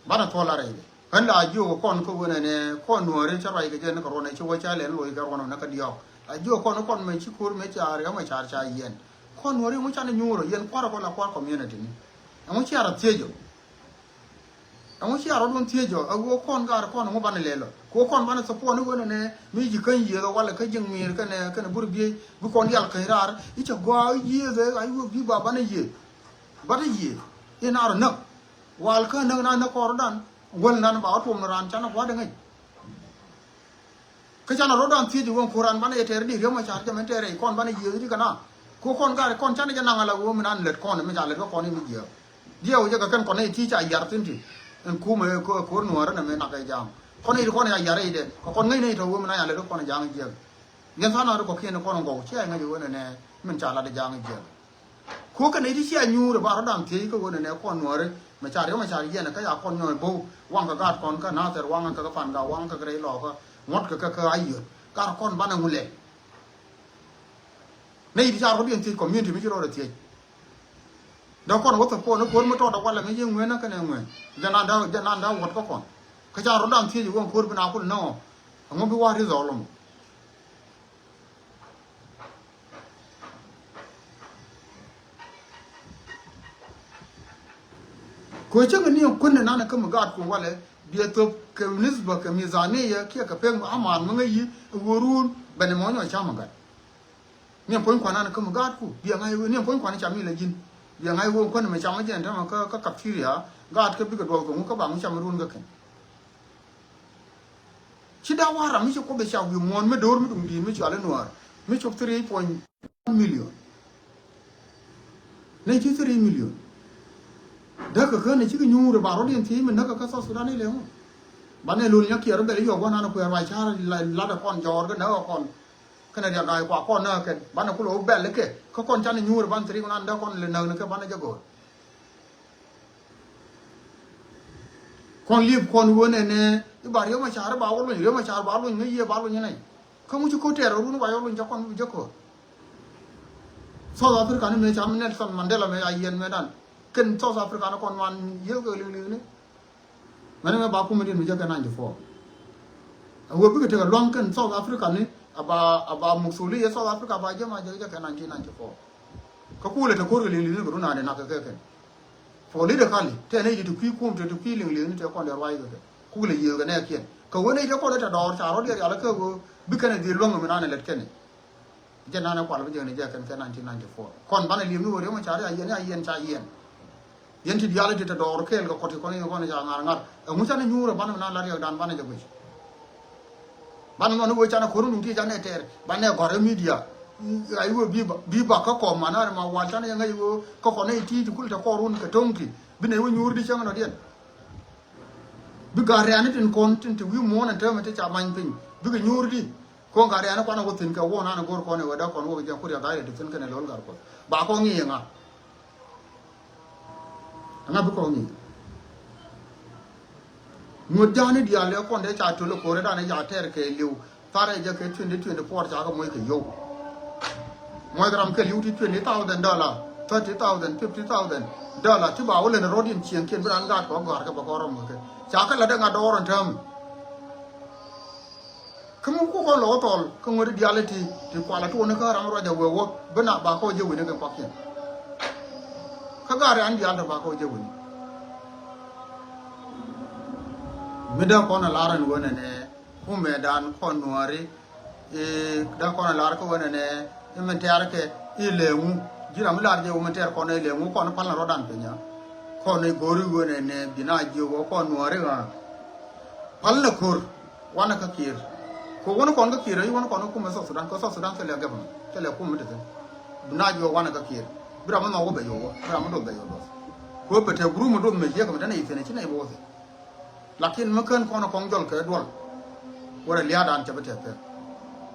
Banɛ thuɔl larɛ idɛ. Ɣän la jiök kɔn kä wen ɛnɛ kɔn nuɔri cä ruac kɛ jɛ ni kɛ ruɔn ɛ ci wä ca lɛn loc kɛ ruɔn ɛ ni kä diɔ̱k. La jiök kɔn kɔn mɛ ci ko̱r mɛ ca riɛm ɛ car ca yiɛn. Kɔn nuɔri ŋu canɛ nyuur ɔ yiɛn kuarɛ kɔ la kuar community ni. Ɛŋu ciar a thiec ɔ. Ɛŋu ciar ɔ duɔn thiec ɔ ɛ ɣöö kɔn gaar kɔn ŋu banɛ lɛl ɔ. Kɛ ɣöö kɔn banɛ support ni wen ɛnɛ mi ji̱ käny yiëth ɔ walɛ kä ji̱ŋ mi̱i̱r kɛnɛ kɛnɛ bur biey bi kɔn dial käny raar i̱ cɛ gɔaa yiëth ɛ ɣac wä bi ba banɛ yiëth. Batdä yiëth in a rɔ näk. Wal kä näk na näk kɔrdan wäl nan ba wä tuɔm ni ran canɛ gua̱dɛ ŋäc. Kä canɛ rɔ̱dan thiec i̱ wä ko̱ran banɛ yɛ tɛɛr di riäm a car jɛ mɛn tɛɛr rɛy kɔn banɛ yiëth di kɛ na. Ko kɔn gari kɔn canɛ jɛ naŋ ala wä mi nan lät kɔn mi ca lät kä kɔn i̱ mi jiääk. Diɛw jɛ kɛ kɛn kɔn nɛy ti ca yar thi̱n ti. Ɛn kumɛ ko̱r nuɔ̱ɔ̱rä nɛ mi nak ɛ ja̱a̱ŋ kɔn i̱ kɔn ya yar i̱ dɛ kɛ kɔn ŋäc nɛy tɔ wä mi nan ya lät kä kɔn ja̱a̱ŋ jiääk. Yɛn than a ri kɔ̱kiɛn kɔn gɔw ciɛ ŋäc wä nɛ nɛ min ca lat ɛ ja̱a̱ŋ jiääk. Kuɔ̱kɛ nɛy ti cia nyuur ɛ ba rɔ̱dan thiec kä ɣöö nɛnɛ kɔn nuɔ̱ɔ̱ri mɛ ca riɔ̱m ɛ ca riɛn ɛ kä ca kɔn nyɔɔc bo̱w waŋ kɛ gaat kɔn kä nathɛr waŋ kɛ kä pan ga waŋ kɛ kä rɛy lɔɔkä ŋuɔ̱t kɛ kä kä ayöt gaat kɔn banɛ ŋu lɛl. Nɛy ti ca rɔ̱diɛn thiec community mi ci rɔɔdɛ thiec. Dee kɔn wä thopon ni ko̱r mi tɔɔt ɛ walɛ mi ci ŋueen ɛ kɛnɛ ŋueen jɛ nan dee jɛ nan dee wuɔt kä kɔn. Kä ca rɔ̱dan thiec ɛ wä ko̱r bi na kul nɔɔ ɛŋu bi wa̱r ri dhɔl lɔm. Kɛ cäŋ ni kuän ni nan kä mi gaat kun walɛ biɛ thop kɛ nisba kɛ mizaniya kiɛ kɛ pek aman mi ŋäc yi ɛ wä ruun bɛn mɔ nyɔ cam gat. Ni puɔ̱ny kuan nan kä mi gaat ku biɛ ŋa̱c wee ni puɔ̱ny kuan cam yi la ji̱n biɛ ŋa̱c wee kuän mi cam jɛn tämɛ kä kä cafeteria gaat kä bikɛ duɔl kɛ ŋu kä ba ŋu cam ruun kä kɛn. Ci da̱a̱ wa̱a̱ ram mi ci Kuoth ɛ ca wi̱i̱ muɔ̱ɔ̱n mi do̱r mi duŋ di̱i̱t mi cual i̱ nuäär mi cop three point one million. Nɛy ci three million. Däk kɛ kään ɛ cikɛ nyuur ɛ ba rɔ̱diɛn thiec mi näk kɛ kä South Sudan ilɛ ŋu. Banɛ lo̱l nyɔk kiɛɛr rɔ bɛl i̱ yɔk wä nan kuɛɛr wa ca̱r lat ɛ kɔn jɔɔr kɛ näk ɛ kɔn. Kɛnɛ riak ga̱a̱c kua kɔn näk kɛn banɛ kulɛ wä bɛl ikɛ kä kɔn canɛ nyuur ɛ ban three nan däk kɔn lɛ näk ni kɛ banɛ jɛ go̱o̱r. Kɔn liep kɔn wä nɛnɛ i̱ ba Riek Machar i̱ ba wä luny Riek Machar ba luny ŋäc yiëë ba luny inɛy. Kä ŋu ci ko̱r tɛɛr run ba yɔ luny ca kɔn bi jek ko̱r. South Africa ni mëë ca mi Nelson Mandela mëë a yiɛn mëë dan kɛn South Africa ni kɔn man yiëth kɛ liŋ liŋ ni. Mɛn mɛ ba kumɛ diɛn mi jek kɛ ninety four. A wee bikɛ tekɛ luaŋ kɛn South Africa ni a ba a ba mukthuli yɛ South Africa ba jek ma jek jek kɛ nineteen ninety four. Kä kulɛ te ko̱r kɛ liŋ liŋ ni kɛ run a ni nak kɛ kɛ kɛn. Politically tɛ nɛy ti ti kui̱ kum ti ti kui̱ liŋ liŋ ni tɛ kɔn dee ruac kɛ kɛ kuk lɛ yiëë kɛ nɛɛkiɛn kɛ ɣöö nɛy ti kɔn dee tɛ dɔɔr ca rɔ̱diɛn rial kä ɣöö bi kɛn ɛ dhil luäŋ mi nan ɛ lät kɛn ɛ. Jɛ nan ɛ kual bi jɛ ni jɛ kɛn kɛ nineteen ninety four kɔn banɛ li̱em ni ɣöö riɛm ca ri a yiɛn a yiɛn ca yiɛn. Yɛn ti diaal ti tɛ dɔɔr kɛɛl kɛ kɔt ti kɔn i̱ kɔn ca ŋa̱r ŋa̱r ɛŋu canɛ nyuur ɛ banɛ mi nan la riɛk dan banɛ jɛ guic. Banɛ mɔni wee canɛ ko̱r nuŋ ti canɛ tɛɛr banɛ gɔ̱r ɛ media. Ɣa̱c wee bi ba bi ba kä kɔm man arɛ ma wal canɛ yɛ ŋäc wee kä kɔn nɛy ti ti kul tɛ kɔr wun kɛ to̱ŋ ti bi nɛy wee nyuur di cäŋ nɔdiɛn. Bi gat riani tin kɔn tin ti wi̱i̱ muɔ̱ɔ̱n ɛn täämɛ ti ca many piny bikɛ nyuur di. Ko̱n gat riani kuanɛ wä thi̱n kɛ wuɔ̱ɔ̱n an go̱r kɔn ɛ wee dee kɔn wä kɛ jɛn kur ya gat riani ti thi̱n kɛnɛ lo̱l gat kuɔth ba kɔn ŋi̱i̱ ŋa. Ɛŋa bi kɔn ŋi̱i̱. Ŋuɔ̱t ja̱a̱ni diaal ɛ kɔn dee ca töl ɛ ko̱r ɛ danɛ ca tɛɛr kɛ li̱w. Tharɛ jɛ kɛ twenty twenty four ca kɛ moc kɛ yio̱w. Muɔc ram kɛ li̱w ti twenty thousand dollar, thirty thousand, fifty thousand dollar ti ba wä lɛn rɔ̱diɛn cieŋkiɛn bi ran gaat kɔ gɔ̱a̱r kɛ bɛ kɔ rɔm kɛ ca kɛ la̱t ɛŋa dɔɔr ɛn täämɛ. Kä mi ku kɔn lɔ wä thɔl kä ŋuɔ̱t diaal ti ti kual atuɔɔni kä ram ruac a wee wä bi na ba kɔ jɛ wi̱ni kɛ kuakiɛn. Kä gaat rian diaal ti ba kɔ jɛ wi̱ni. Mi dee kɔn a lar ɛn wen ɛnɛ. Kumɛ dan kɔn nuɔri. I̱ da kɔn lar kä wänɛ nɛ i̱ min tɛɛr kɛ i̱ lɛŋu. Ji̱ ram i̱ lar jɛ wä min tɛɛr kɔn i̱ lɛŋu kɔn i̱ pal na rɔdan piny. Kɔn i̱ go̱ri wänɛ nɛ bi na jiök wä kɔn nuɔri ɣä. Pal na ko̱r wanɛ kä Kiir. Kɛ wänɛ kɔn kä Kiir i̱ wänɛ kɔn kä kumɛ South Sudan kä South Sudan kɛ lɛ gɛpɛn kɛ lɛ kumɛ ti thin. Bi na jiök wanɛ kä Kiir bi ram i̱ nhɔk wä bɛ yɔk wä bi ram i̱ doth bɛ yɔk doth. Kuɛ bɛ tɛ group mi doth mɛ jiäk mi tɛn i̱ thin i̱ ci nɛ i̱ bɛ wä thin. Lakin mi kän kɔn kɔŋ jɔl kɛ duɔl. Wärɛ lia̱a̱dan cɛ bi tɛth kɛ.